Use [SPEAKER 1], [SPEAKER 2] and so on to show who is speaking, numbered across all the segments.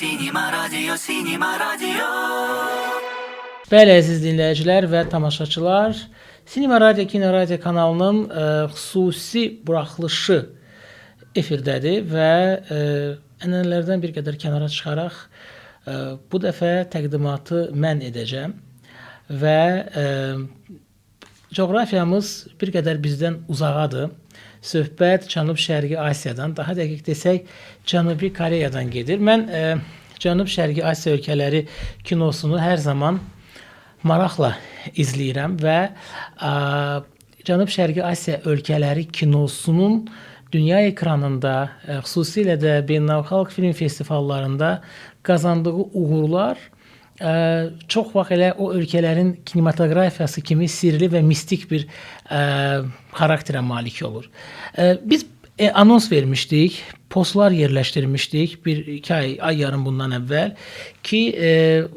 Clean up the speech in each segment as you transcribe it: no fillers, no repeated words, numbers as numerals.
[SPEAKER 1] Sinema Radio, Sinema Radio.
[SPEAKER 2] Bəli, əziz dinləyicilər və tamaşaçılar, Sinema Radio, Kino Radio kanalının xüsusi buraxılışı efirdədir və ənənələrdən bir qədər kənara çıxaraq bu dəfə təqdimatı mən edəcəm və coğrafiyamız bir qədər bizdən uzağadır. Söhbət Cənub-Şərqi Asiyadan, daha dəqiq desək, Cənubi Koreyadan gedir. Mən Cənub-Şərqi Asiya ölkələri kinosunu hər zaman maraqla izləyirəm və Cənub-Şərqi Asiya ölkələri kinosunun dünya ekranında, xüsusilə də beynəlxalq film festivallarında qazandığı uğurlar çox vaxt elə o ölkələrin kinematoqrafiyası kimi sirli və mistik bir xarakterə malik olur. Biz anons vermişdik, postlar yerləşdirmişdik bir-iki ay, ay yarım bundan əvvəl ki,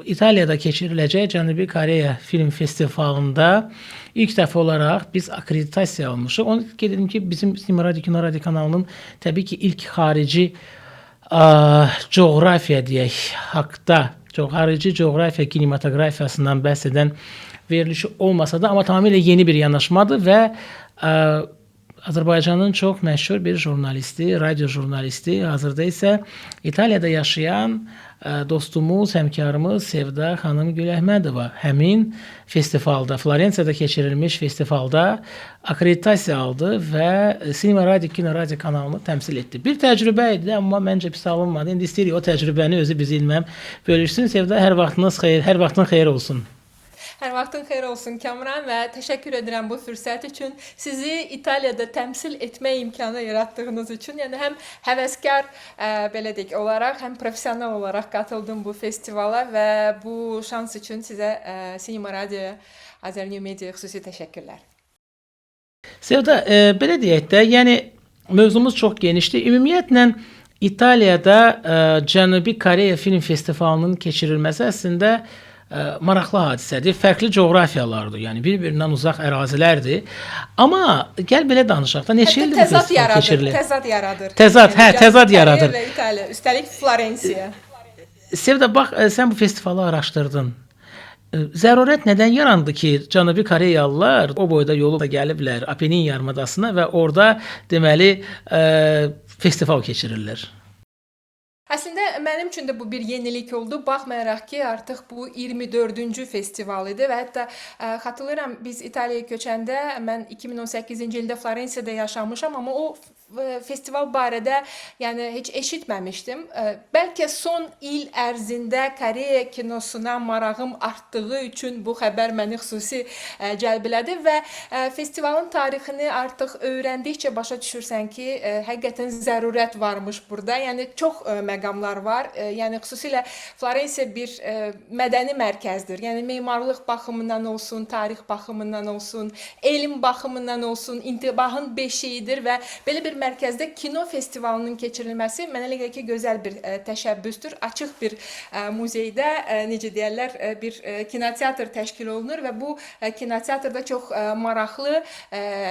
[SPEAKER 2] İtaliyada keçiriləcək Cənubi Koreya film festivalında ilk dəfə olaraq biz akkreditasiya almışıq. Onu qeyd edim ki, bizim Sinema Radio, Kino Radio kanalının təbii ki, ilk xarici coğrafiya deyək haqda, xarici coğrafiya kinematoqrafiyasından bəhs edən verilişi olmasa da, amma tamamilə yeni bir yanaşmadır və Azərbaycanın çox məşhur bir jurnalisti, radio jurnalisti, hazırda isə İtaliyada yaşayan dostumuz, həmkarımız Sevda xanım Güləhmədova həmin festivalda, Florensiyada keçirilmiş festivalda akkreditasiya aldı və Sinema Radio, Kino Radio kanalını təmsil etdi. Bir təcrübə idi, amma məncə pis alınmadı. İndi istəyirik o təcrübəni özü bizimlə bölüşsün. Sevda, hər vaxtınız xeyir, hər vaxtın xeyir olsun.
[SPEAKER 3] Hər vaxtın xeyir olsun Kamran və təşəkkür edirəm bu fürsət üçün. Sizi İtaliyada təmsil etmə imkanı yaratdığınız üçün, yəni həm həvəskar belə deyək olaraq, həm professional olaraq qatıldım bu festivala və bu şans üçün sizə Sinema Radio, Azər New Media xüsusi təşəkkürlər.
[SPEAKER 2] Sevda, belə deyək də, yəni mövzumuz çox genişdir. Ümumiyyətlə İtaliyada Cənubi Koreya film festivalının keçirilməsi əslində maraqlı hadisədir. Fərqli coğrafiyalardır, yəni bir-birindən uzaq ərazilərdir. Amma gəl belə danışaq da, neçə ildir bu festival keçirilir?
[SPEAKER 3] Təzad yaradır.
[SPEAKER 2] Təzad, hə, təzad yaradır.
[SPEAKER 3] Və İtaliya, üstəlik Florensiya.
[SPEAKER 2] Sevda, bax, sən bu festivalı araşdırdın. Zərurət nədən yarandı ki, Cənubi Koreyalılar o boyda yolu da gəliblər Apenin yarımadasına və orada deməli festival keçirirlər?
[SPEAKER 3] Əslində mənim üçün də bu bir yenilik oldu. Baxmayaraq ki, artıq bu 24-cü festival idi və hətta xatırlayıram biz İtaliyaya köçəndə mən 2018-ci ildə Florensiyada yaşamışam, amma o festival barədə yəni heç eşitməmişdim. Bəlkə son il ərzində Koreya kinosuna marağım artdığı üçün bu xəbər məni xüsusi cəlb elədi və festivalın tarixini artıq öyrəndikcə başa düşürsən ki, həqiqətən zərurət varmış burada. Yəni çox məqamlar var. Yəni xüsusilə Florensiya bir mədəni mərkəzdir. Yəni memarlıq baxımından olsun, tarix baxımından olsun, elm baxımından olsun, intibahın beşiyidir və belə bir mərkəzdə kino festivalının keçirilməsi mənə elə gəlir ki, gözəl bir təşəbbüsdür. Açıq bir muzeydə, necə deyərlər, bir kinoteatr təşkil olunur və bu kinoteatrda çox maraqlı,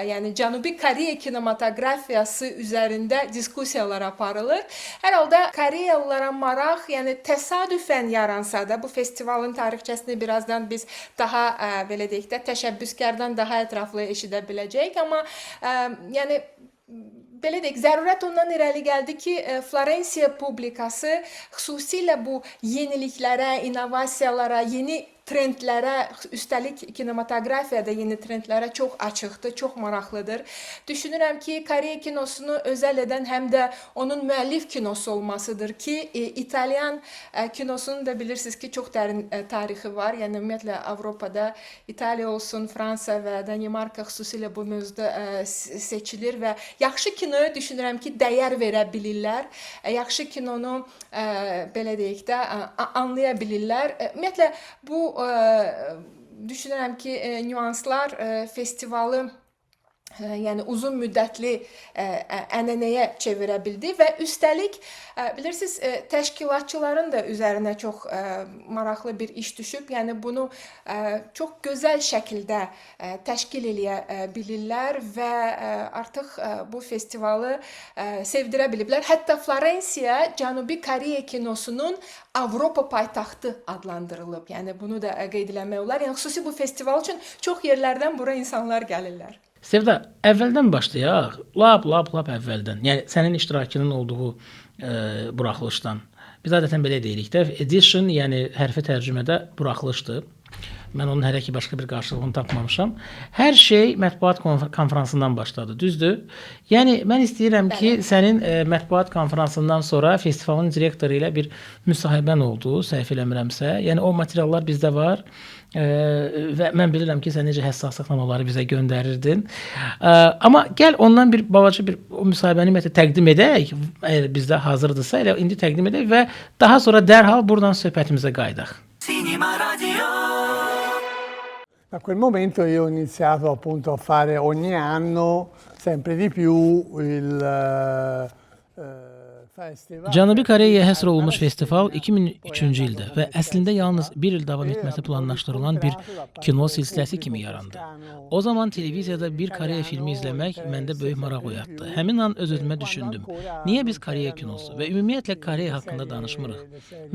[SPEAKER 3] yəni Cənubi Koreya kinematoqrafiyası üzərində diskussiyalar aparılır. Hər halda Koreyalılara maraq, yəni təsadüfən yaransa da, bu festivalın tarixçəsini birazdan biz daha belə deyək də təşəbbüskardan daha ətraflı eşidə biləcəyik, amma yəni belə deyək, zərurət ondan irəli gəldi ki, Florensiya publikası xüsusilə bu yeniliklərə, innovasiyalara, yeni trendlərə, üstəlik kinematoqrafiyada yeni trendlərə çox açıqdır, çox maraqlıdır. Düşünürəm ki, Koreya kinosunu özəl edən həm də onun müəllif kinosu olmasıdır ki, İtalyan kinosunun da bilirsiniz ki, çox dərin tarixi var. Yəni ümumiyyətlə Avropada İtaliya olsun, Fransa və Danimarka xüsusilə bu mövzuda seçilir və yaxşı kinoya düşünürəm ki, dəyər verə bilirlər. Yaxşı kinonu belə deyək də anlaya bilirlər. Ümumiyyətlə bu düşünürəm ki, nüanslar festivalı Yəni uzun müddətli ənənəyə çevirə bildi və üstəlik bilirsiniz, təşkilatçıların da üzərinə çox maraqlı bir iş düşüb. Yəni bunu çox gözəl şəkildə təşkil eləyə bilirlər və artıq bu festivalı sevdirə biliblər. Hətta Florensiya Cənubi Koreya kinosunun Avropa paytaxtı adlandırılıb. Yəni bunu da qeyd eləmək olar. Yəni xüsusi bu festival üçün çox yerlərdən bura insanlar gəlirlər.
[SPEAKER 2] Sevda, əvvəldən başlayaq. Lap, lap, lap əvvəldən. Yəni sənin iştirakının olduğu buraxılışdan. Biz adətən belə deyirik də, edition, yəni hərfi tərcümədə buraxılışdır. Mən onun hələ ki başqa bir qarşılığını tapmamışam. Hər şey mətbuat konfransından başladı, düzdür? Yəni mən istəyirəm ki, sənin mətbuat konfransından sonra festivalın direktoru ilə bir müsahibən oldu, səhv eləmirəmsə. Yəni o materiallar bizdə var. Və mən bilirəm ki, sən necə həssaslıqla onları bizə göndərirdin. Amma gəl ondan bir balaca bir o müsahibəni ümumiyyətlə təqdim edək. Əgər bizdə hazırdırsa, elə indi təqdim edək və daha sonra dərhal buradan söhbətimizə qayıdaq.
[SPEAKER 1] Cinema Radio.
[SPEAKER 4] Da quel momento io ho iniziato appunto a fare ogni anno sempre di più il festival.
[SPEAKER 2] Cənubi Koreyaya həsr olunmuş festival 2003-cü ildə və əslində yalnız bir il davam etməsi planlaşdırılan bir kino silsiləsi kimi yarandı. O zaman televiziyada bir Koreya filmi izləmək məndə böyük maraq oyatdı. Həmin an öz-özümə düşündüm. Niyə biz Koreya kinosu və ümumiyyətlə Koreya haqqında danışmırıq?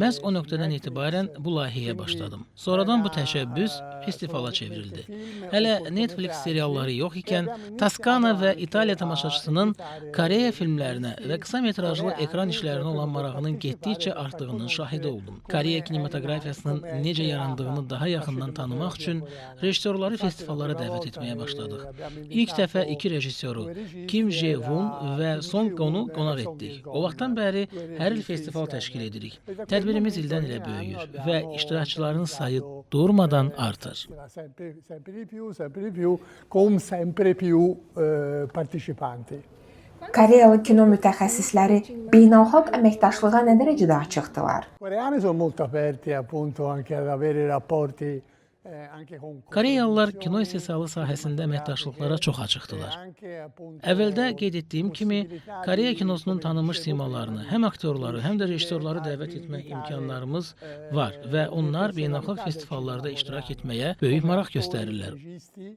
[SPEAKER 2] Məhz o nöqtədən etibarən bu layihəyə başladım. Sonradan bu təşəbbüs festivala çevrildi. Hələ Netflix serialları yox ikən Toskana və İtaliya tamaşaçısının Koreya filmlərinə və qısa metrajlı ekran işlərinə olan marağının getdikcə artdığının şahidi oldum. Koreya kinematografiyasının necə yarandığını daha yaxından tanımaq üçün rejissorları festivallara dəvət etməyə başladıq. İlk dəfə iki rejissoru Kim Jae-woon və Song Gonu qonaq etdik. O vaxtdan bəri hər il festival təşkil edirik. Tədbirimiz ildən ilə böyüyür və iştirakçıların sayı durmadan artır.
[SPEAKER 4] Sempre, sempre di più, sempre di più, con sempre più partecipanti.
[SPEAKER 3] Koreyalı kino mütəxəssisləri beynəlxalq əməkdaşlığa nə dərəcədə açıqdılar?
[SPEAKER 4] Coreani sono molto aperti appunto anche ad avere rapporti anche con
[SPEAKER 2] Koreyalılar kino istehsalı sahəsində əməkdaşlıqlara çox açıqdılar. Əvvəldə qeyd etdiyim kimi, Koreya kinosunun tanınmış simalarını, həm aktyorları, həm də rejissorları dəvət etmək imkanlarımız var və onlar beynəlxalq festivallarda iştirak etməyə böyük maraq göstərirlər.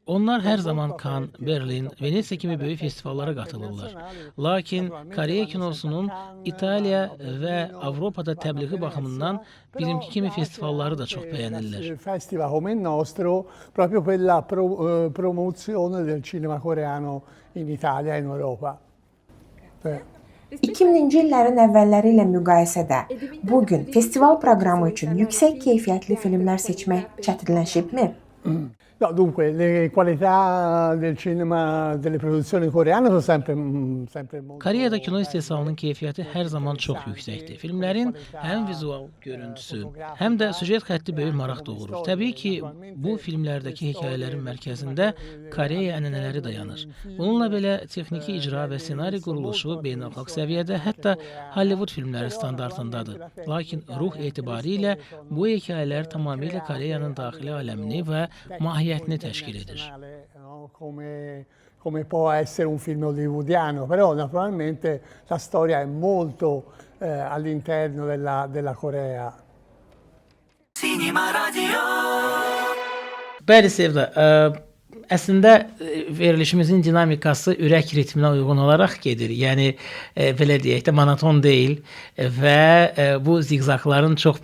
[SPEAKER 2] Onlar hər zaman Cannes, Berlin, Venesiya kimi böyük festivallara qatılırlar. Lakin Koreya kinosunun İtaliya və Avropada təbliği baxımından bizimki kimi festivalları da çox bəyənirlər.
[SPEAKER 4] Festival come il nostro proprio per la promozione del cinema coreano in Italia e in Europa.
[SPEAKER 3] 2000-ci illərin əvvəlləri ilə müqayisədə bu gün festival proqramı üçün yüksək keyfiyyətli filmlər seçmək çətinləşibmi?
[SPEAKER 4] No, dunque, le qualità del cinema, delle produzioni coreane sono sempre, sempre molto...
[SPEAKER 2] Koreyada kino istehsalının keyfiyyəti hər zaman çox yüksəkdir. Filmlərin həm vizual görüntüsü, həm də süjet xətti böyük maraq doğurur. Təbii ki, bu filmlərdəki hekayələrin mərkəzində Koreya ənənələri dayanır. Bununla belə texniki icra və ssenari quruluşu beynəlxalq səviyyədə, hətta Hollywood filmləri standartındadır. Lakin ruh etibarilə bu hekayələr tamamilə Koreyanın daxili aləmini və mahiyyətini təşkil edir.
[SPEAKER 4] Come può essere un film hollywoodiano, però naturalmente la storia è molto all'interno della Corea.
[SPEAKER 1] Cinema Radio.
[SPEAKER 2] Bəli, Sevda, əslində verilişimizin dinamikası ürək ritminə uyğun olaraq gedir. Yəni belə deyək də monoton deyil və bu ziqzaqların çox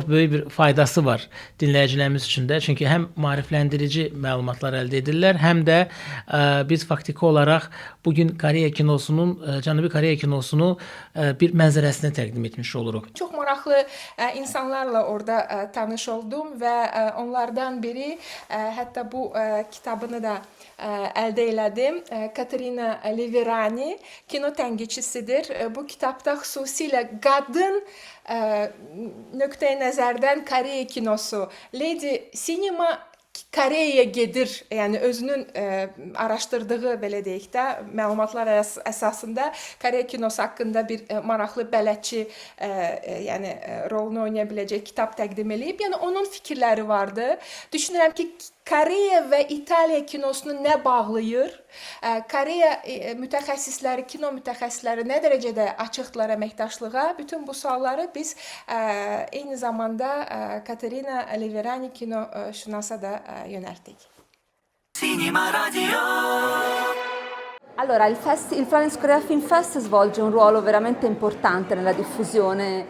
[SPEAKER 2] böyük bir faydası var dinləyicilərimiz üçün də. Çünki həm maarifləndirici məlumatlar əldə edirlər, həm də biz faktiki olaraq bugün Koreya kinosunun, Cənubi Koreya kinosunu bir mənzərəsini təqdim etmiş oluruq.
[SPEAKER 3] Çox maraqlı insanlarla orada tanış oldum və onlardan biri hətta bu kitabını da əldə elədim. Katerina Liverani kino tənqidçisidir. Bu kitabda xüsusilə qadın nöqteyi nəzərdən Koreya kinosu, Lady Cinema Koreyaya gedir, yəni özünün araşdırdığı, belə deyək də, məlumatlar əsasında Koreya kinosu haqqında bir maraqlı bələdçi, yəni rolunu oynaya biləcək kitab təqdim eləyib. Yəni onun fikirləri vardı. Düşünürəm ki, Koreya və İtaliya kinosunu nə bağlayır? Koreya mütəxəssisləri, kino mütəxəssisləri nə dərəcədə açıqdılar əməkdaşlığa? Bütün bu sualları biz eyni zamanda Katerina Liverani kinoşünasa da yönəltdik.
[SPEAKER 1] Cinema Radio.
[SPEAKER 5] Allora, il Florence Korea Film Fest svolge un ruolo veramente importante nella diffusione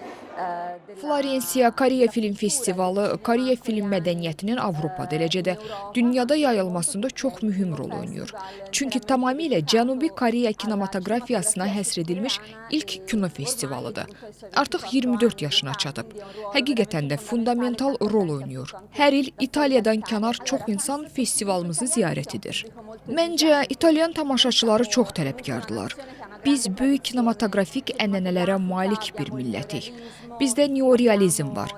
[SPEAKER 6] Florensiya Koreya Film Festivalı Koreya film mədəniyyətinin Avropada, eləcə də dünyada yayılmasında çox mühüm rol oynayır. Çünki tamamilə Cənubi Koreya kinematografiyasına həsr edilmiş ilk kino festivalıdır. Artıq 24 yaşına çatıb. Həqiqətən də fundamental rol oynayır. Hər il İtaliyadan kənar çox insan festivalımızı ziyarət edir. Məncə, İtalyan tamaşaçıları çox tələbkardılar. Biz böyük kinematografik ənənələrə malik bir millətik. Bizdə neorealizm var.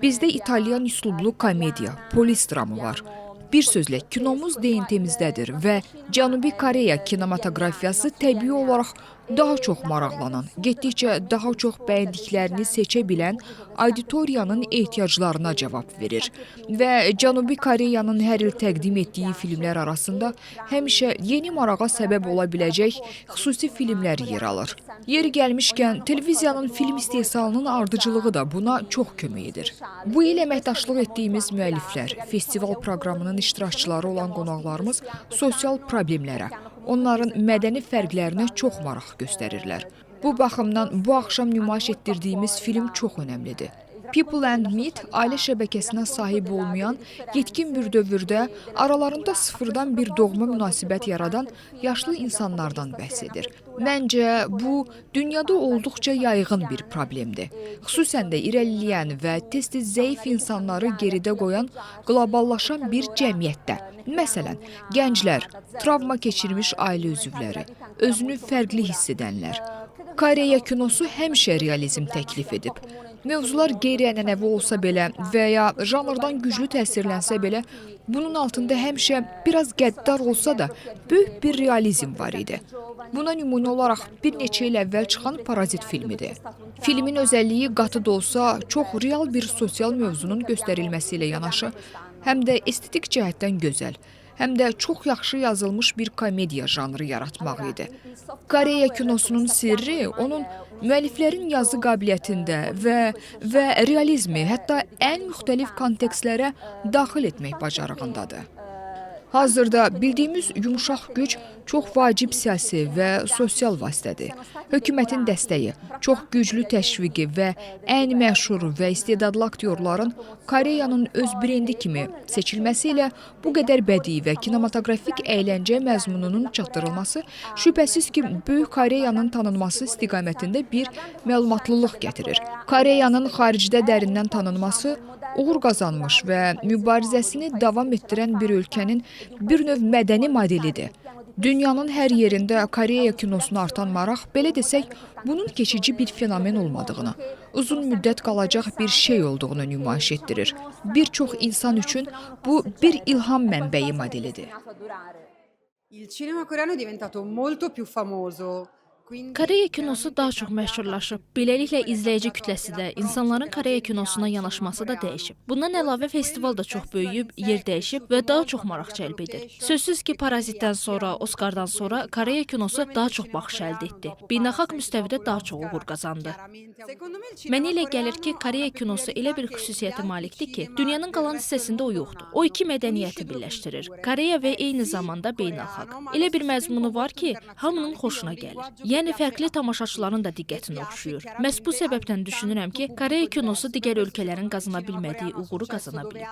[SPEAKER 6] Bizdə İtalyan üslublu komediya, polis dramı var. Bir sözlə, kinomuz DNT-mizdədir və Cənubi Koreya kinematografiyası təbii olaraq daha çox maraqlanan, getdikcə daha çox bəyəndiklərini seçə bilən auditoriyanın ehtiyaclarına cavab verir. Və Cənubi Koreyanın hər il təqdim etdiyi filmlər arasında həmişə yeni marağa səbəb ola biləcək xüsusi filmlər yer alır. Yeri gəlmişkən, televiziyanın film istehsalının ardıcılığı da buna çox kömək edir. Bu il əməkdaşlıq etdiyimiz müəlliflər, festival proqramının iştirakçıları olan qonaqlarımız sosial problemlərə, onların mədəni fərqlərinə çox maraq göstərirlər. Bu baxımdan bu axşam nümayiş etdirdiyimiz film çox önəmlidir. People and Meat ailə şəbəkəsinə sahib olmayan, yetkin bir dövrdə aralarında sıfırdan bir doğma münasibət yaradan yaşlı insanlardan bəhs edir. Məncə, bu dünyada olduqca yayğın bir problemdir. Xüsusən də irəliləyən və tez-tez zəif insanları geridə qoyan qloballaşan bir cəmiyyətdə. Məsələn, gənclər, travma keçirmiş ailə üzvləri, özünü fərqli hiss edənlər. Koreya kinosu həmişə realizm təklif edib. Mövzular qeyri-ənənəvi olsa belə və ya janrdan güclü təsirlənsə belə, bunun altında həmişə biraz qəddar olsa da böyük bir realizm var idi. Buna nümunə olaraq bir neçə il əvvəl çıxan Parazit filmidir. Filmin özəlliyi qatı da olsa, çox real bir sosial mövzunun göstərilməsi ilə yanaşı, həm də estetik cəhətdən gözəl, həm də çox yaxşı yazılmış bir komediya janrı yaratmaq idi. Koreya kinosunun sirri onun müəlliflərin yazı qabiliyyətində və realizmi, hətta ən müxtəlif kontekstlərə daxil etmək bacarığındadır. Hazırda bildiyimiz yumşaq güc çox vacib siyasi və sosial vasitədir. Hökumətin dəstəyi, çox güclü təşviqi və ən məşhur və istedadlı aktyorların Koreyanın öz brendi kimi seçilməsi ilə bu qədər bədii və kinematografik əyləncə məzmununun çatdırılması şübhəsiz ki, böyük Koreyanın tanınması istiqamətində bir məlumatlılıq gətirir. Koreyanın xaricdə dərindən tanınması uğur qazanmış və mübarizəsini davam etdirən bir ölkənin bir növ mədəni modelidir. Dünyanın hər yerində Koreya kinosuna artan maraq, belə desək, bunun keçici bir fenomen olmadığını, uzun müddət qalacaq bir şey olduğunu nümayiş etdirir. Bir çox insan üçün bu bir ilham mənbəyi modelidir.
[SPEAKER 7] Il cinema coreano è diventato molto più famoso.
[SPEAKER 8] Koreya kinosu daha çox məşhurlaşıb. Beləliklə izləyici kütləsi də, insanların Koreya kinosuna yanaşması da dəyişib. Bundan əlavə festival da çox böyüyüb, yer dəyişib və daha çox maraq cəlb edir. Sözsüz ki, Parazitdən sonra, Oscardan sonra Koreya kinosu daha çox baxış əldə etdi. Beynəlxalq müstəvidə daha çox uğur qazandı. Mənə elə gəlir ki, Koreya kinosu elə bir xüsusiyyətə malikdir ki, dünyanın qalan hissəsində o yoxdur. O iki mədəniyyəti birləşdirir. Koreya və eyni zamanda beynəlxalq. Elə bir məzmunu var ki, hamının xoşuna gəlir. Yəni fərqli tamaşaçıların da diqqətini oxşuyur. Məhz bu səbəbdən düşünürəm ki, Koreya kinosu digər ölkələrin qazana bilmədiyi uğuru qazana bilib.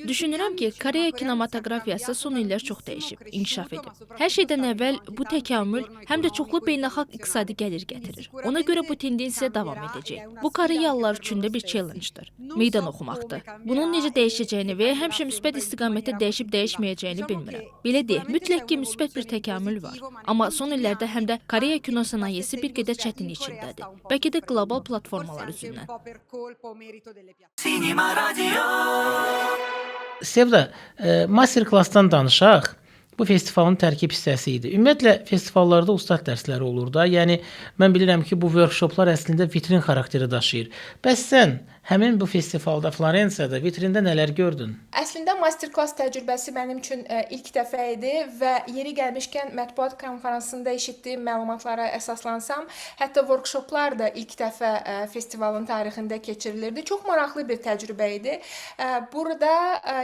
[SPEAKER 8] Düşünürəm ki, Koreya kinematografiyası son illər çox dəyişib, inkişaf edib. Hər şeydən əvvəl bu təkamül həm də çoxlu beynəlxalq iqtisadi gəlir gətirir. Ona görə bu tendensiya davam edəcək. Bu Koreyalılar üçün də bir challenge-dır. Meydan oxumaqdır. Bunun necə dəyişəcəyini və ya həmişə müsbət istiqamətdə dəyişib dəyişməyəcəyini bilmirəm. Belə deyək, mütləq ki, müsbət bir təkamül var. Amma son illərdə həm də Koreya kino sənayesi bir qədər çətinlik içindədir. Bəlkə də qlobal platformalar üzündən.
[SPEAKER 1] Cinema Radio.
[SPEAKER 2] Sevda, master-klassdan danışaq. Bu festivalın tərkib hissəsi idi. Ümumiyyətlə festivallarda ustad dərsləri olur da. Yəni mən bilirəm ki, bu workshoplar əslində vitrin xarakteri daşıyır. Bəs sən həmin bu festivalda Florensiyada vitrində nələr gördün?
[SPEAKER 3] Əslində master-klass təcrübəsi mənim üçün ilk dəfə idi və yeri gəlmişkən mətbuat konfransında eşitdiyim məlumatlara əsaslansam, hətta workshoplar da ilk dəfə festivalın tarixində keçirilirdi. Çox maraqlı bir təcrübə idi. Burada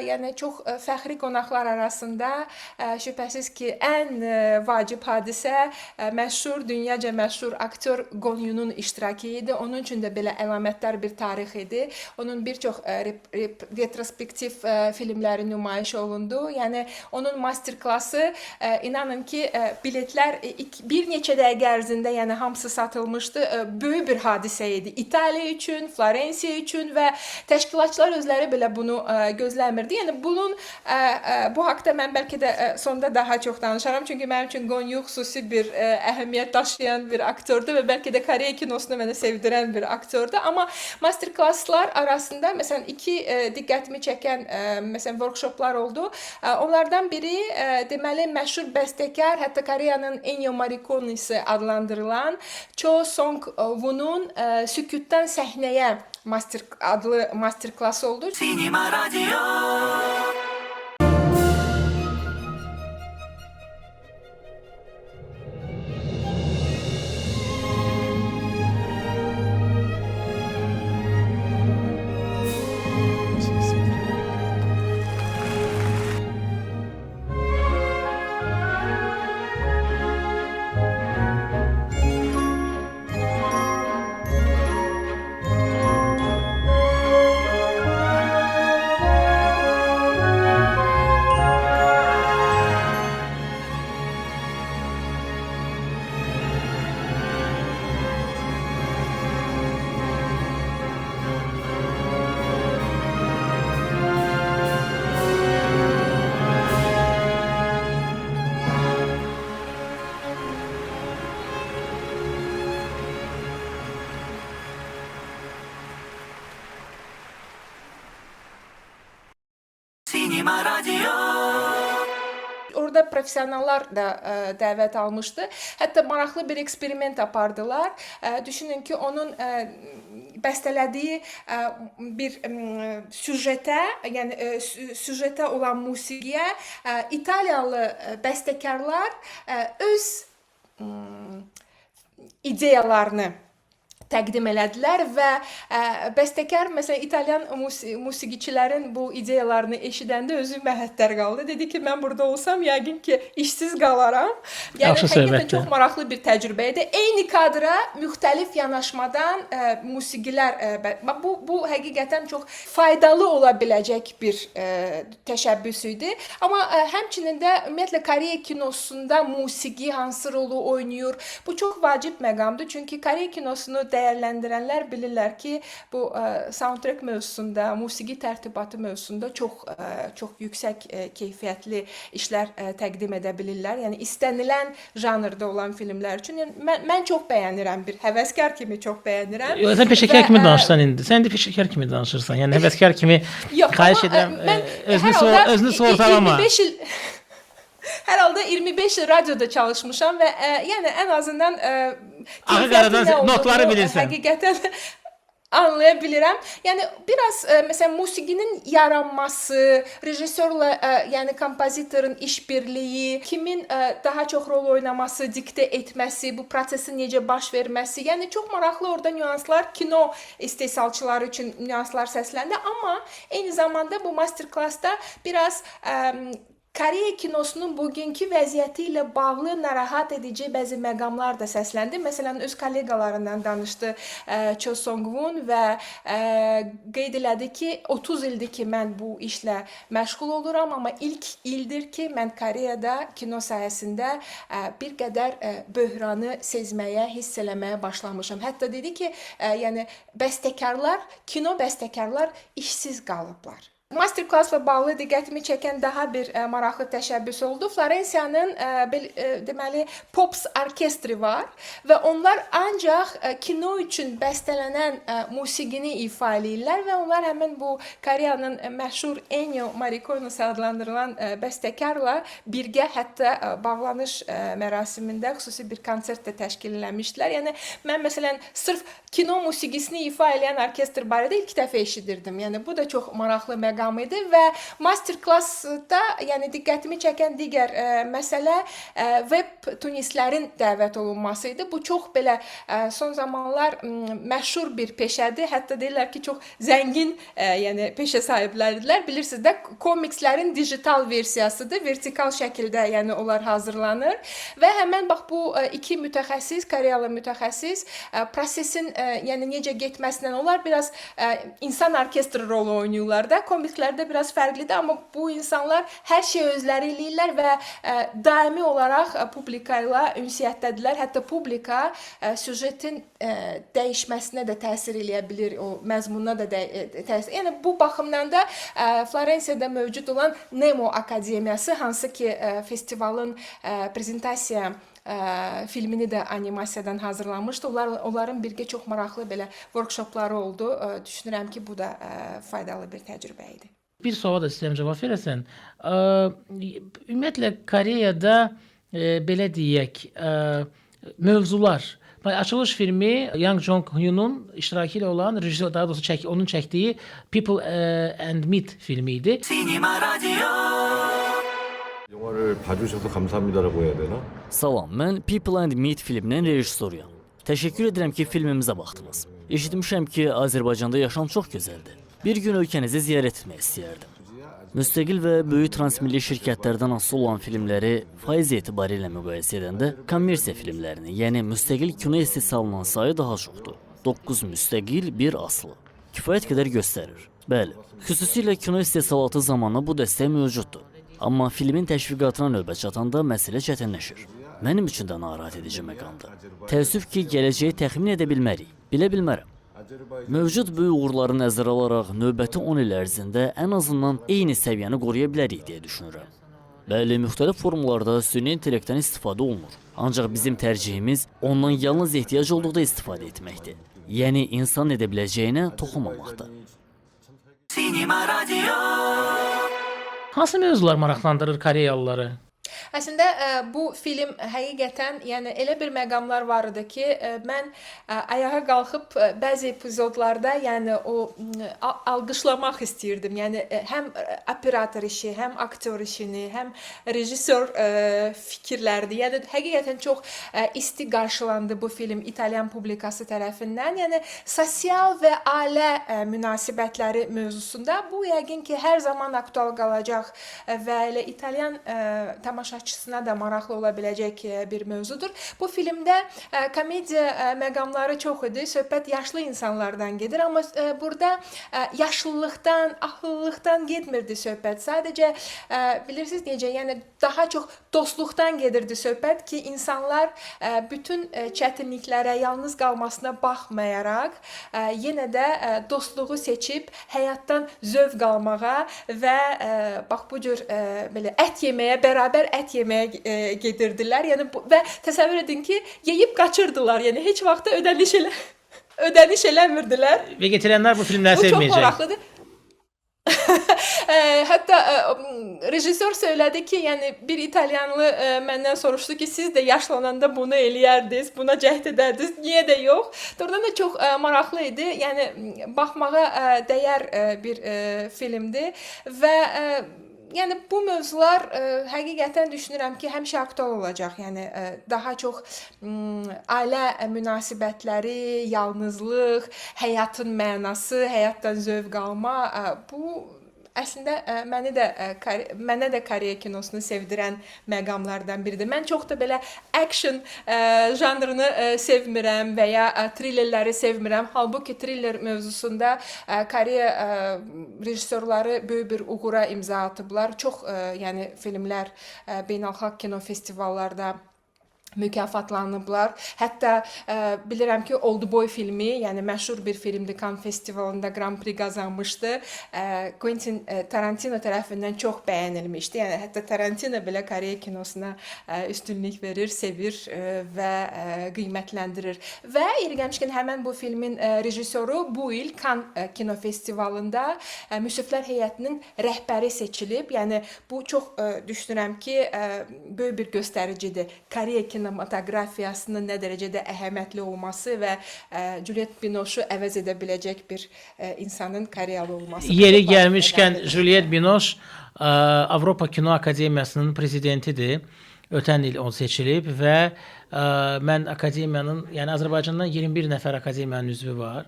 [SPEAKER 3] yəni çox fəxri qonaqlar arasında şübhəsiz ki, ən vacib hadisə məşhur, dünyaca məşhur aktyor Gong Yoo-nun iştirakı idi. Onun üçün də belə əlamətdar bir tarix idi. Onun bir çox retrospektiv filmləri nümayiş olundu. Yəni onun master-klassı inanın ki, biletlər bir neçə dəqiqə ərzində, yəni hamısı satılmışdı. Böyük bir hadisə idi. İtaliya üçün, Florensiya üçün və təşkilatçılar özləri belə bunu gözləmirdi. Yəni bunun bu haqda mən bəlkə də sonda daha çox danışaram. Çünki mənim üçün Gong Yoo xüsusi bir əhəmiyyət daşıyan bir aktyordur və bəlkə də Koreya kinosunu mənə sevdirən bir aktyordur. Amma master-klasslar arasında məsələn iki diqqətimi çəkən məsələn workshoplar oldu. Onlardan biri deməli məşhur bəstəkar, hətta Koreyanın Ennio Morricone-si adlandırılan Cho Song-wonun Sükutdan səhnəyə master adlı master-klass oldu.
[SPEAKER 1] Sinema Radio. Sinema Radio.
[SPEAKER 3] Orada professionallar da dəvət almışdı. Hətta maraqlı bir eksperiment apardılar. Düşünün ki, onun bəstələdiyi bir süjetə, yəni süjetə olan musiqiyə İtaliyalı bəstəkarlar öz ideyalarını təqdim elədilər və bəstəkar məsələn İtalyan musiqiçilərin bu ideyalarını eşidəndə özü məhəttər qaldı. Dedi ki, mən burada olsam yəqin ki, işsiz qalaram. Yəni
[SPEAKER 2] Yaxşı
[SPEAKER 3] həqiqətən
[SPEAKER 2] söhbətdir.
[SPEAKER 3] çox maraqlı bir təcrübə idi. Eyni kadra müxtəlif yanaşmadan musiqilər bu həqiqətən çox faydalı ola biləcək bir təşəbbüs idi. Amma həmçinin də ümumiyyətlə Koreya kinosunda musiqi hansı rolu oynayır? Bu çox vacib məqamdır. Çünki Koreya kinosunu dəyərləndirənlər bilirlər ki, bu soundtrack mövzusunda, musiqi tərtibatı mövzusunda çox çox yüksək keyfiyyətli işlər təqdim edə bilirlər. Yəni istənilən janrda olan filmlər üçün. Yəni mən çox bəyənirəm, bir həvəskar kimi çox bəyənirəm.
[SPEAKER 2] Yox, sən peşəkar
[SPEAKER 3] Və,
[SPEAKER 2] kimi danışsan indi. Sən indi peşəkar kimi danışırsan. Yəni həvəskar kimi
[SPEAKER 3] Yox,
[SPEAKER 2] xahiş
[SPEAKER 3] amma,
[SPEAKER 2] edirəm,
[SPEAKER 3] mən
[SPEAKER 2] özünü
[SPEAKER 3] hər halda
[SPEAKER 2] özünü sığortalama.
[SPEAKER 3] 25 il hər halda 25 il radioda çalışmışam və yəni ən azından
[SPEAKER 2] Ağı
[SPEAKER 3] keyfiyyətin
[SPEAKER 2] qaradan
[SPEAKER 3] nə olduğunu
[SPEAKER 2] notları bilirsən.
[SPEAKER 3] Həqiqətən anlaya bilirəm. Yəni biraz məsələn musiqinin yaranması, rejissorla yəni kompozitorun işbirliyi, kimin daha çox rol oynaması, diktə etməsi, bu prosesin necə baş verməsi, yəni çox maraqlı orada nüanslar kino istehsalçıları üçün nüanslar səsləndi, amma eyni zamanda bu master-klassda biraz Koreya kinosunun bugünkü vəziyyəti ilə bağlı narahat edici bəzi məqamlar da səsləndi. Məsələn, öz kolleqalarından danışdı Cho Song-won və qeyd elədi ki, 30 ildir ki, mən bu işlə məşğul oluram, amma ilk ildir ki, mən Koreyada kino sahəsində bir qədər böhranı sezməyə, hiss eləməyə başlamışam. Hətta dedi ki, yəni bəstəkarlar, kino bəstəkarlar işsiz qalıblar. Master-klassla bağlı diqqətimi çəkən daha bir maraqlı təşəbbüs oldu. Florensiyanın deməli Pops orkestri var və onlar ancaq kino üçün bəstələnən musiqini ifa eləyirlər və onlar həmin bu Koreyanın məşhur Ennio Morricone adlandırılan bəstəkarla birgə hətta bağlanış mərasimində xüsusi bir konsert də təşkil eləmişdilər. Yəni mən məsələn sırf kino musiqisini ifa eləyən orkestr barədə ilk dəfə eşidirdim. Yəni bu da çox maraqlı məqam. məqam idi və master-klassda, yəni diqqətimi çəkən digər məsələ web tunislərin dəvət olunması idi. Bu çox belə son zamanlar məşhur bir peşədir. Hətta deyirlər ki, çox zəngin yəni peşə sahibləridirlər. Bilirsiniz də, komikslərin digital versiyasıdır. Vertikal şəkildə, yəni onlar hazırlanır və həmən bax bu iki mütəxəssis, Koreyalı mütəxəssis prosesin yəni necə getməsindən onlar biraz insan orkestr rolu oynayırlar da. Komikslərdə biraz fərqlidir, amma bu insanlar hər şeyi özləri eləyirlər və daimi olaraq publika ilə ünsiyyətdədirlər. Hətta publika süjetin dəyişməsinə də təsir eləyə bilir, o məzmununa da təsir. Yəni bu baxımdan da Florensiyada mövcud olan Nemo Akademiyası, hansı ki festivalın prezentasiya filmini də animasiyadan hazırlanmışdı. Onların birgə çox maraqlı belə workshopları oldu. Düşünürəm ki, bu da faydalı bir təcrübə idi.
[SPEAKER 2] Bir suala da istəyirəm cavab verəsən. Ümumiyyətlə Koreyada belə deyək, mövzular. Açılış filmi Yang Jong-hyunun iştirakı ilə olan rejissor, daha doğrusu onun çəkdiyi People and Meat filmi idi.
[SPEAKER 1] Sinema Radio.
[SPEAKER 9] 영화를 봐주셔서 감사합니다라고 해야 되나?
[SPEAKER 10] Salam, mən People and Meat filminin rejissoruyam. Təşəkkür edirəm ki, filmimizə baxdınız. Eşitmişəm ki, Azərbaycanda yaşam çox gözəldir. Bir gün ölkənizi ziyarət etmək istəyərdim. Müstəqil və böyük transmilli şirkətlərdən asılı olan filmləri faiz etibarilə müqayisə edəndə kommersiya filmlərinin, yəni müstəqil kino istehsalının sayı daha çoxdur. 9 müstəqil, 1 asılı. Kifayət qədər göstərir. Bəli, xüsusilə kino istehsalatı zamanı bu dəstək mövcuddur. Amma filmin təşviqatına növbə çatanda məsələ çətinləşir. Mənim üçün də narahat edici məqamdır. Təəssüf ki, gələcəyi təxmin edə bilmərik, bilə bilmərəm. Mövcud böyük uğurları nəzərə alaraq növbəti 10 il ərzində ən azından eyni səviyyəni qoruya bilərik deyə düşünürəm. Bəli, müxtəlif formlarda süni intellektdən istifadə olunur. Ancaq bizim tərcihimiz ondan yalnız ehtiyac olduqda istifadə etməkdir. Yəni insan edə biləcəyinə toxunmamaqdır.
[SPEAKER 1] Sinema Radio.
[SPEAKER 2] Hansı mövzular maraqlandırır Koreyalıları?
[SPEAKER 3] Əslində bu film həqiqətən, yəni elə bir məqamlar var idi ki, mən ayağa qalxıb bəzi epizodlarda, yəni o alqışlamaq istəyirdim. Yəni həm operator işi, həm aktyor işini, həm rejissor fikirlərini. Yəni həqiqətən çox isti qarşılandı bu film İtalyan publikası tərəfindən. Yəni sosial və ailə münasibətləri mövzusunda bu yəqin ki, hər zaman aktual qalacaq və elə İtalyan tamaşaçısına da maraqlı ola biləcək bir mövzudur. Bu filmdə komediya məqamları çox idi. Söhbət yaşlı insanlardan gedir, amma burada yaşlılıqdan, ağıllılıqdan getmirdi söhbət. Sadəcə bilirsiniz necə, yəni daha çox dostluqdan gedirdi söhbət ki, insanlar bütün çətinliklərə, yalnız qalmasına baxmayaraq yenə də dostluğu seçib həyatdan zövq almağa və bax bu cür belə ət yeməyə, bərabər ət yeməyə gedirdilər. Yəni bu, və təsəvvür edin ki, yeyib qaçırdılar. Yəni heç vaxt da ödəniş eləmirdilər.
[SPEAKER 2] Vegetarianlar bu filmləri
[SPEAKER 3] Bu çox
[SPEAKER 2] sevməyəcək.
[SPEAKER 3] maraqlıdır. Hətta rejissor söylədi ki, yəni bir italyanlı məndən soruşdu ki, siz də yaşlananda bunu eləyərdiniz, buna cəhd edərdiniz, niyə də yox? Doğrudan da çox maraqlı idi. Yəni baxmağa dəyər bir filmdir və yəni bu mövzular həqiqətən düşünürəm ki, həmişə aktual olacaq. Yəni daha çox ailə münasibətləri, yalnızlıq, həyatın mənası, həyatdan zövq alma, bu əslində məni də mənə də Koreya kinosunu sevdirən məqamlardan biridir. Mən çox da belə action janrını sevmirəm və ya thrillerləri sevmirəm. Halbuki thriller mövzusunda Koreya rejissorları böyük bir uğura imza atıblar. Çox yəni filmlər beynəlxalq kino festivallarda mükafatlanıblar. Hətta bilirəm ki, Oldboy filmi, yəni məşhur bir filmdir, Cannes festivalında Grand Prix qazanmışdı. Quentin Tarantino tərəfindən çox bəyənilmişdi. Yəni hətta Tarantino belə Koreya kinosuna üstünlük verir, sevir və qiymətləndirir. Və yeri gəlmişkən həmən bu filmin rejissoru bu il Cannes kino festivalında müsiflər heyətinin rəhbəri seçilib. Yəni bu çox düşünürəm ki, böyük bir göstəricidir. Koreya kinosuna kinematografiyasının nə dərəcədə əhəmiyyətli olması və Juliette Binoche-u əvəz edə biləcək bir insanın Koreyalı olması.
[SPEAKER 2] Yeri gəlmişkən Juliette Binoche Avropa Kino Akademiyasının prezidentidir. Ötən il o seçilib və mən akademiyanın, yəni Azərbaycandan 21 nəfər akademiyanın üzvü var.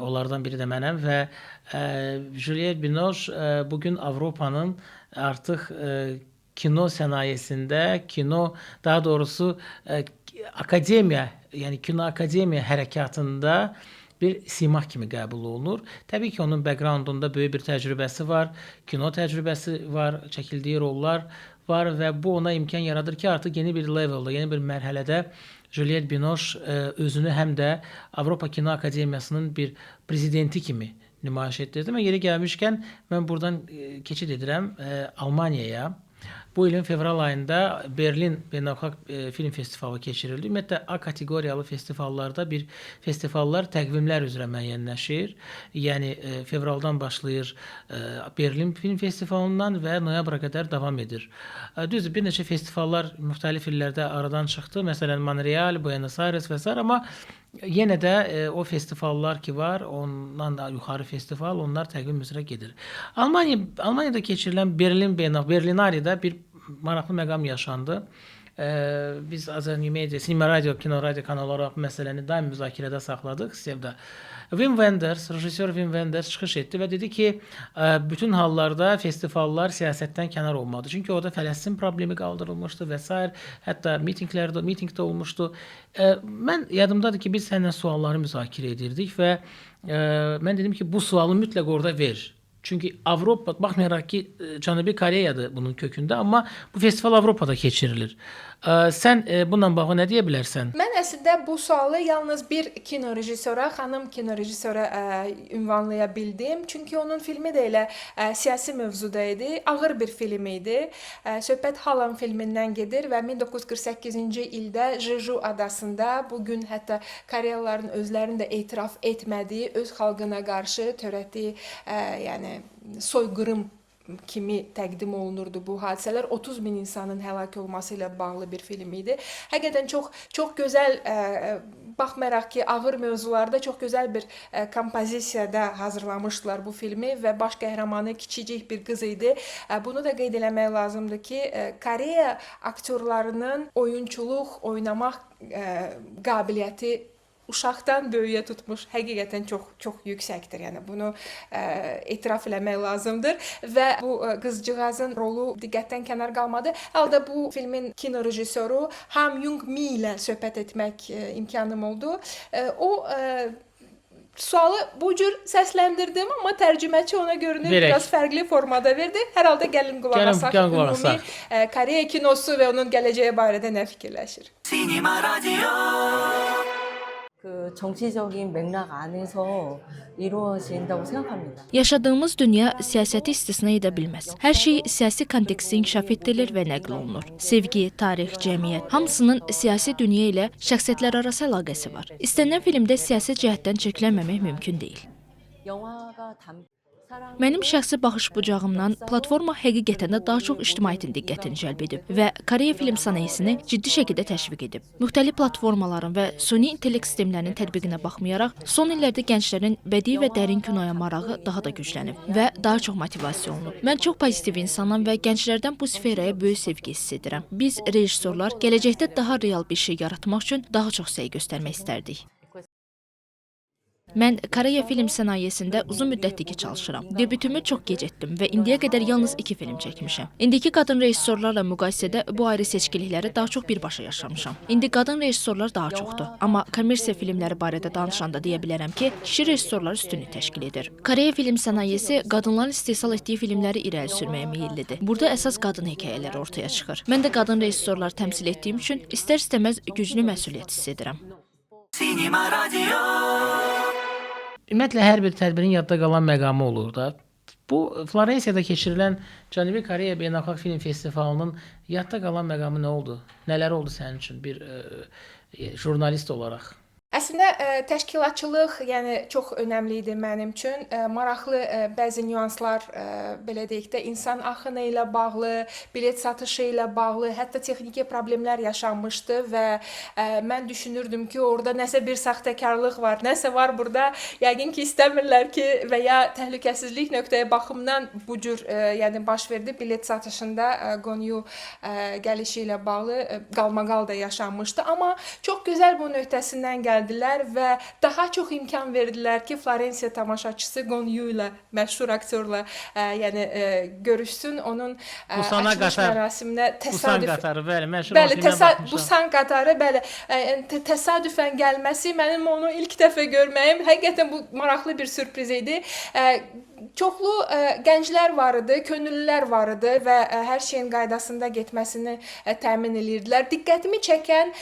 [SPEAKER 2] Onlardan biri də mənəm və Juliette Binoche bugün Avropanın artıq kino sənayesində, kino, daha doğrusu akademiya, yəni kino akademiya hərəkatında bir sima kimi qəbul olunur. Təbii ki, onun backgroundunda böyük bir təcrübəsi var, kino təcrübəsi var, çəkildiyi rollar var və bu ona imkan yaradır ki, artıq yeni bir levelda, yeni bir mərhələdə Juliette Binoche özünü həm də Avropa Kino Akademiyasının bir prezidenti kimi nümayiş etdirdi. Və yeri gəlmişkən mən buradan keçid edirəm Almaniyaya. Bu ilin fevral ayında Berlin Beynəlxalq Film Festivalı keçirildi. Ümumiyyətlə A kateqoriyalı festivallarda bir festivallar təqvimlər üzrə müəyyənləşir. Yəni fevraldan başlayır Berlin Film Festivalından və noyabra qədər davam edir. Düzdür, bir neçə festivallar müxtəlif illərdə aradan çıxdı. Məsələn, Montreal, Buenos Aires və sair, amma yenə də o festivallar ki var, ondan da yuxarı festival, onlar təqvim üzrə gedir. Almaniyada keçirilən Berlin Beynəlxalq Berlinari'da bir maraqlı məqam yaşandı. Biz Azərbaycan Media, Sinema Radio, Kino Radio kanalı olaraq məsələni daim müzakirədə saxladıq Sevda. Wim Wenders, rejissor Wim Wenders çıxış etdi və dedi ki, bütün hallarda festivallar siyasətdən kənar olmalıdır. Çünki orada Fələstin problemi qaldırılmışdı və sair, hətta mitinqdə olmuşdu. Mən yadımdadır ki, biz səninlə sualları müzakirə edirdik və mən dedim ki, bu sualı mütləq orada ver. Çünki Avropa, baxmayaraq ki, Cənubi Koreyadır bunun kökündə, amma bu festival Avropada keçirilir. Sən bununla bağlı nə deyə bilərsən?
[SPEAKER 3] Mən əslində bu sualı yalnız bir kino rejissora, xanım kino rejissora ünvanlaya bildim. Çünki onun filmi də elə siyasi mövzuda idi, ağır bir film idi. Söhbət Halam filmindən gedir və 1948-ci ildə Jeju adasında bugün hətta Koreyalıların özlərinin də etiraf etmədiyi öz xalqına qarşı törətdiyi, yəni soyqırım kimi təqdim olunurdu bu hadisələr. 30 min insanın həlak olması ilə bağlı bir film idi. Həqiqətən çox çox gözəl, baxmayaraq ki, ağır mövzularda çox gözəl bir kompozisiyada hazırlamışdılar bu filmi və baş qəhrəmanı kiçicik bir qız idi. Bunu da qeyd eləmək lazımdır ki, Koreya aktyorlarının oyunçuluq, oynamaq qabiliyyəti uşaqdan böyüyə tutmuş həqiqətən çox çox yüksəkdir. Yəni bunu etiraf eləmək lazımdır və bu qızcığazın rolu diqqətdən kənar qalmadı. Halda bu filmin kino rejissoru Ham Jung-mi ilə söhbət etmək imkanım oldu. O sualı bu cür səsləndirdim, amma tərcüməçi ona görünür biraz fərqli formada verdi. Hər halda gəlin qulaq asaq. Ümumi Koreya kinosu və onun gələcəyi barədə nə fikirləşir?
[SPEAKER 1] Sinema Radio.
[SPEAKER 11] 그 정치적인 맥락 안에서 이루어진다고 생각합니다.
[SPEAKER 8] Yaşadığımız dünya siyasəti istisna edə bilməz. Hər şey siyasi kontekstdə inkişaf etdirilir və nəql olunur. Sevgi, tarix, cəmiyyət, hamısının siyasi dünya ilə şəxsiyyətlər arası əlaqəsi var. İstənilən filmdə siyasi cəhətdən çirklənməmək mümkün deyil. Mənim şəxsi baxış bucağımdan platforma həqiqətən də daha çox ictimaiyyətin diqqətini cəlb edib və Koreya film sənayesini ciddi şəkildə təşviq edib. Müxtəlif platformaların və süni intellekt sistemlərinin tətbiqinə baxmayaraq, son illərdə gənclərin bədii və dərin kinoya marağı daha da güclənib və daha çox motivasiya olunub. Mən çox pozitiv insanam və gənclərdən bu sferaya böyük sevgi hiss edirəm. Biz rejissorlar gələcəkdə daha real bir şey yaratmaq üçün daha çox səy göstərmək istərdik. Mən Koreya film sənayesində uzun müddətdir ki çalışıram. Debütümü çox gec etdim və indiyə qədər yalnız 2 film çəkmişəm. İndiki qadın rejissorlarla müqayisədə bu ayrı seçkilikləri daha çox birbaşa yaşamışam. İndi qadın rejissorlar daha çoxdur. Amma kommersiya filmləri barədə danışanda deyə bilərəm ki, kişi rejissorlar üstünlük təşkil edir. Koreya film sənayesi qadınların istehsal etdiyi filmləri irəli sürməyə meyillidir. Burada əsas qadın hekayələri ortaya çıxır. Mən də qadın rejissorlar təmsil etdiyim üçün istər-istəməz güclü məsuliyyət hiss edirəm.
[SPEAKER 1] Sinema Radio.
[SPEAKER 2] Ümumiyyətlə, hər bir tədbirin yadda qalan məqamı olur da. Bu, Florensiyada keçirilən Cənubi Koreya Beynəlxalq Film Festivalının yadda qalan məqamı nə oldu? Nələr oldu sənin üçün bir jurnalist olaraq?
[SPEAKER 3] Əslində təşkilatçılıq, yəni çox önəmli idi mənim üçün. Maraqlı bəzi nüanslar, belə deyək də, insan axını ilə bağlı, bilet satışı ilə bağlı, hətta texniki problemlər yaşanmışdı və mən düşünürdüm ki, orada nəsə bir saxtakarlıq var, nəsə var burada. Yəqin ki, istəmirlər ki, və ya təhlükəsizlik nöqteyi baxımından bu cür yəni baş verdi. Bilet satışında Qonyu gəlişi ilə bağlı qalmaqal da yaşanmışdı. Amma çox gözəl bunun öhdəsindən gəldilər və daha çox imkan verdilər ki, Florensiya tamaşaçısı Qonyu ilə, məşhur aktyorla yəni görüşsün. Onun
[SPEAKER 2] Busana
[SPEAKER 3] açılış
[SPEAKER 2] qatar.
[SPEAKER 3] mərasiminə
[SPEAKER 2] Busan
[SPEAKER 3] təsadüf
[SPEAKER 2] qatarı, bəli, məşhur o
[SPEAKER 3] Bəli,
[SPEAKER 2] filmə baxmışam.
[SPEAKER 3] Busan qatarı, bəli, təsadüfən gəlməsi, mənim onu ilk dəfə görməyim həqiqətən bu maraqlı bir sürpriz idi. Çoxlu gənclər var idi, könüllülər var idi və hər şeyin qaydasında getməsini təmin edirdilər. Diqqətimi çəkən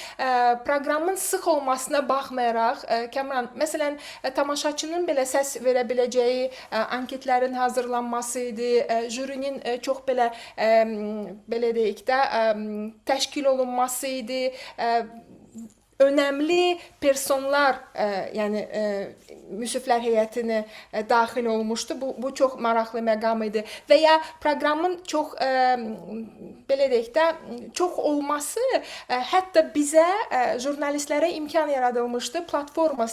[SPEAKER 3] proqramın sıx olmasına baxmayaraq, Kamran, məsələn, tamaşaçının belə səs verə biləcəyi anketlərin hazırlanması idi, jürinin çox belə belə deyək də, təşkil olunması idi. Önəmli personlar, yəni müsiflər heyətinə daxil olmuşdu. Bu çox maraqlı məqam idi. Və ya proqramın çox belə deyək də, çox olması hətta bizə jurnalistlərə imkan yaradılmışdı. Platforma,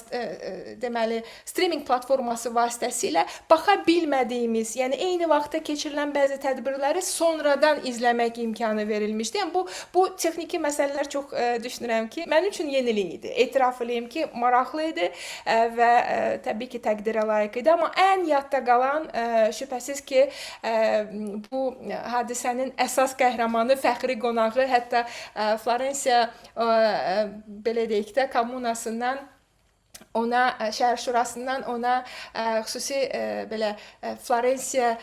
[SPEAKER 3] deməli, streaming platforması vasitəsilə baxa bilmədiyimiz, yəni eyni vaxtda keçirilən bəzi tədbirləri sonradan izləmək imkanı verilmişdi. Yəni bu texniki məsələlər çox düşünürəm ki, mənim üçün yenilik idi. Etiraf eləyim ki, maraqlı idi və təbii ki, təqdirə layiq idi. Amma ən yadda qalan şübhəsiz ki, bu hadisənin əsas qəhrəmanı, fəxri qonağı, hətta Florensiya belə deyək də, kommunasından ona, şəhər şurasından ona xüsusi belə Florensiya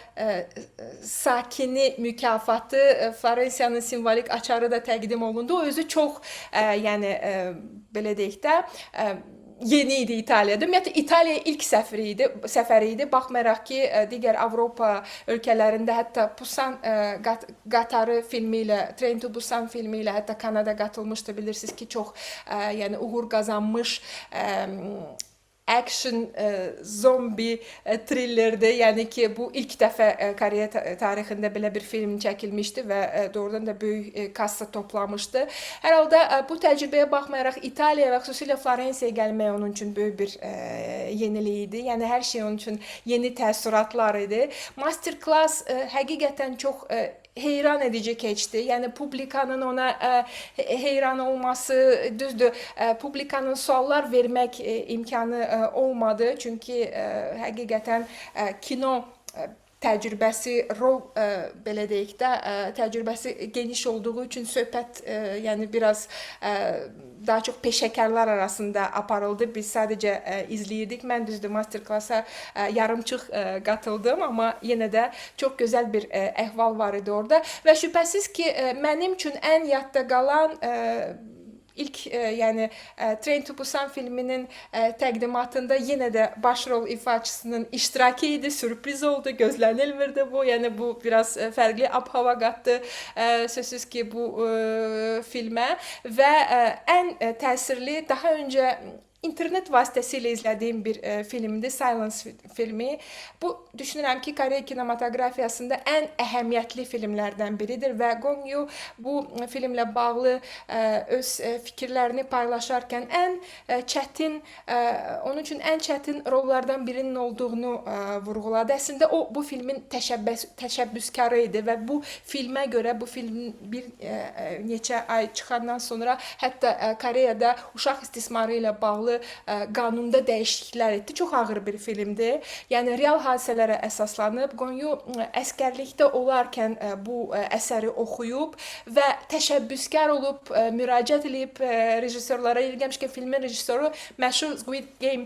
[SPEAKER 3] sakini mükafatı, Florensiyanın simvolik açarı da təqdim olundu. O özü çox, yəni belə deyək də, yeni idi İtaliyada. Ümumiyyətlə İtaliya ilk səfəri idi. Baxmayaraq ki, digər Avropa ölkələrində hətta Busan qatarı filmi ilə, Train to Busan filmi ilə hətta Kanada qatılmışdı. Bilirsiniz ki, çox yəni uğur qazanmış action zombi thrillerdir. Yəni ki, bu ilk dəfə Koreya tarixində belə bir film çəkilmişdi və doğrudan da böyük kassa toplamışdı. Hər halda bu təcrübəyə baxmayaraq İtaliya və xüsusilə Florensiyaya gəlmək onun üçün böyük bir yenilik idi. Yəni hər şey onun üçün yeni təəssüratlar idi. Master class həqiqətən çox heyran edici keçdi. Yəni publikanın ona heyran olması, düzdür, publikanın suallar vermək imkanı olmadı. Çünki həqiqətən kino təcrübəsi, rol belə deyək də, təcrübəsi geniş olduğu üçün söhbət yəni biraz daha çox peşəkarlar arasında aparıldı. Biz sadəcə izləyirdik. Mən düzdür, master-klasa yarımçıq qatıldım, amma yenə də çox gözəl bir əhval var idi orada. Və şübhəsiz ki, mənim üçün ən yadda qalan ilk yəni Train to Busan filminin təqdimatında yenə də baş rol ifaçısının iştirakı idi, sürpriz oldu, gözlənilmirdi bu. Yəni bu biraz fərqli ab-hava qatdı sözsüz ki, bu filmə və ən təsirli daha öncə internet vasitəsilə izlədiyim bir filmdir, Silence filmi. Bu, düşünürəm ki, Koreya kinematografiyasında ən əhəmiyyətli filmlərdən biridir və Gong Yoo bu filmlə bağlı öz fikirlərini paylaşarkən ən çətin, onun üçün ən çətin rollardan birinin olduğunu vurğuladı. Əslində, o, bu filmin təşəbbüskarı idi və bu filmə görə, bu filmin bir neçə ay çıxandan sonra hətta Koreyada uşaq istismarı ilə bağlı qanunda dəyişikliklər etdi. Çox ağır bir filmdir. Yəni real hadisələrə əsaslanıb. Gong Yoo əskərlikdə olarkən bu əsəri oxuyub və təşəbbüskar olub, müraciət edib rejissorlara. Yeri gəlmişkən, filmin rejissoru məşhur Squid Game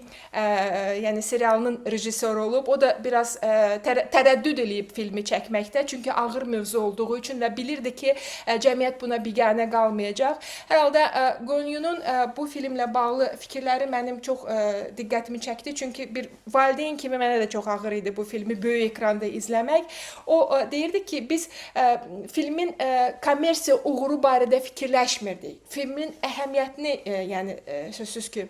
[SPEAKER 3] yəni serialının rejissoru olub. O da biraz tərəddüd eləyib filmi çəkməkdə. Çünki ağır mövzu olduğu üçün və bilirdi ki, cəmiyyət buna biganə qalmayacaq. Hər halda Gong Yoonun bu filmlə bağlı fikirləri mənim çox diqqətimi çəkdi. Çünki bir valideyn kimi mənə də çox ağır idi bu filmi böyük ekranda izləmək. O deyirdi ki, biz filmin kommersiya uğuru barədə fikirləşmirdik. Filmin əhəmiyyətini, yəni sözsüz ki,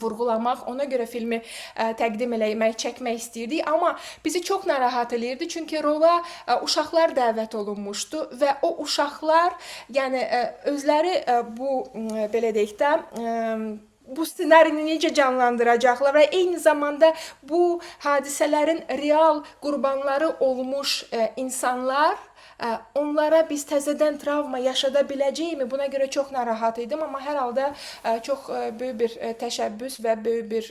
[SPEAKER 3] vurğulamaq, ona görə filmi təqdim eləmək, çəkmək istəyirdik, amma bizi çox narahat eləyirdi, çünki rola uşaqlar dəvət olunmuşdu və o uşaqlar, yəni özləri bu belə deyək də, bu ssenarini necə canlandıracaqlar və eyni zamanda bu hadisələrin real qurbanları olmuş insanlar, onlara biz təzədən travma yaşada biləcəyikmi? Buna görə çox narahat idim, amma hər halda çox böyük bir təşəbbüs və böyük bir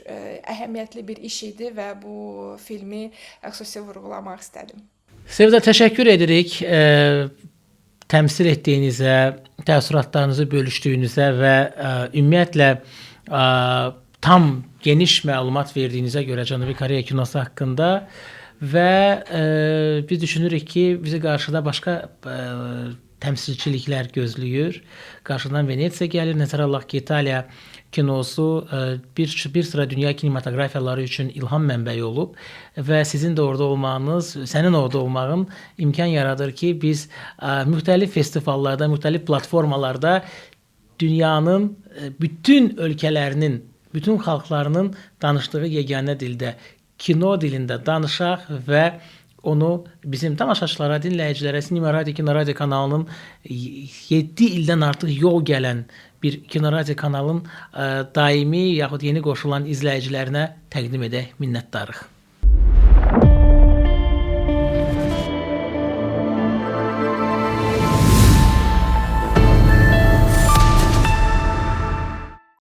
[SPEAKER 3] əhəmiyyətli bir iş idi və bu filmi xüsusi vurğulamaq istədim.
[SPEAKER 2] Sevda, təşəkkür edirik təmsil etdiyinizə, təəssüratlarınızı bölüşdüyünüzə və ümumiyyətlə tam geniş məlumat verdiyinizə görə Cənubi Koreya kinosu haqqında. Və biz düşünürük ki, bizi qarşıda başqa təmsilçiliklər gözləyir. Qarşıdan Venesiya gəlir. Nəzərə alaq ki, İtaliya kinosu bir sıra dünya kinematografiyaları üçün ilham mənbəyi olub və sizin də orada olmağınız, sənin orada olmağın imkan yaradır ki, biz müxtəlif festivallarda, müxtəlif platformalarda dünyanın bütün ölkələrinin, bütün xalqlarının danışdığı yeganə dildə, kino dilində danışaq və onu bizim tamaşaçılara, dinləyicilərə, Sinema Radio, Kino Radio kanalının 7 ildən artıq yol gələn bir Kino Radio kanalın daimi yaxud yeni qoşulan izləyicilərinə təqdim edək. Minnətdarıq.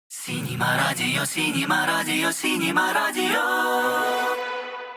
[SPEAKER 1] Sinema Radio, Sinema Radio, Sinema Radio.